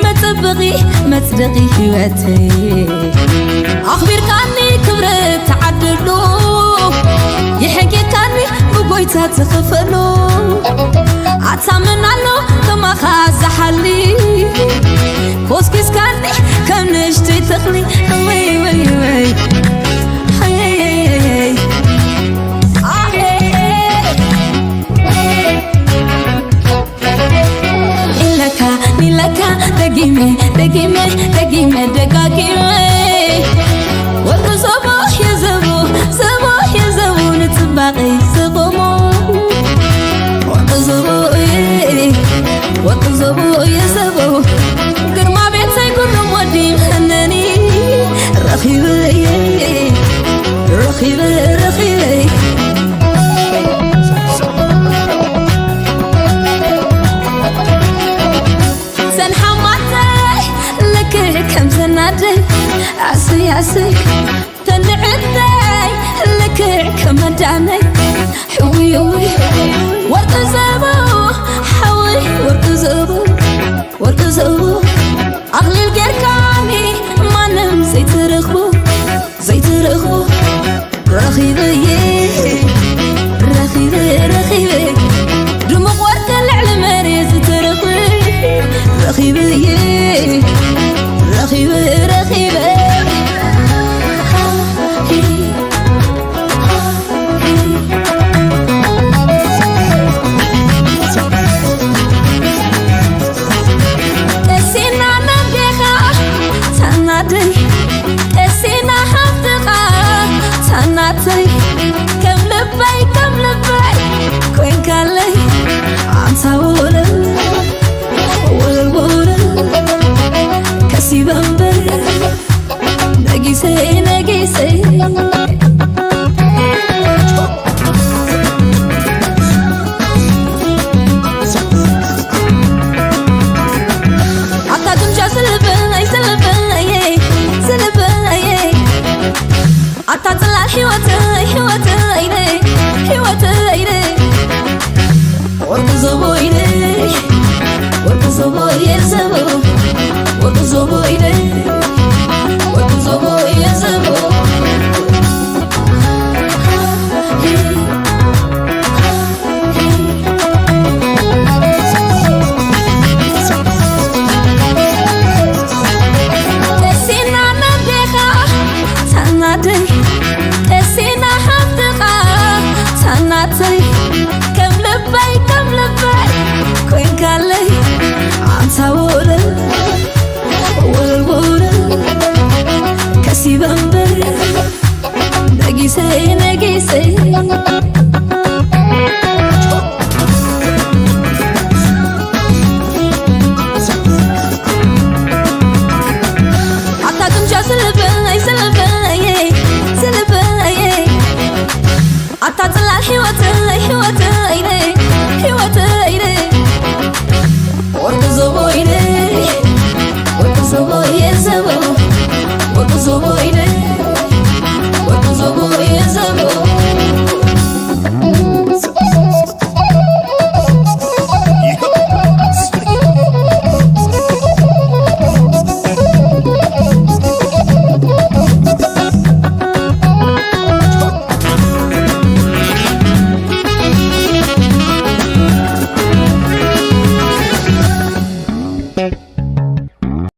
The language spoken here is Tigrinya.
መጸበቒ መጽደቒ ህይወተይ ኣኽቢርካኒ ክብረት ተዓደሎ የሕንቂካኒ ብጎይታ ተኸፈሎ ኣታምናሎ ከማኻ ዝሓሊ ኮስኪስካኒ ከም ንእሽተይ ተኽሊ ወይ ወይ ወይ ኢለካ ኢለካ ደጊመ ደጊመ ደጊመ ደጋጊመ ወርቂ ዘቦ የዘቦ ዘቦ የዘቦ ንጽባቐይ ዘቆሞ ወርቂ ዘቦ ወርቂ ዘቦ የዘቦ ግርማ ቤተይ ጉርም ወዲ መነኒ ረኺበ ረኺበ ረኺበ ሰን ሓማተይ ልክዕ ከም ሰናደይ ኣሰይ ኣሰይ ተንዕተይ ልክዕ ከም መዳነይ ሕውይ ሕውይ ወርቂ ዘቦ ሓወይ ወርቂ ዘቦ ወርቂ ዘቦ ኣኽሊል ጌርካኒ ማንም ዘይትረኽቦ ዘይትረኽቦ ረኺበየ ረኺበ ረኺበ ድሙቕ ወርቂ ልዕሊ መሬት ዝተረኽበ ረኺበየ ረኺበ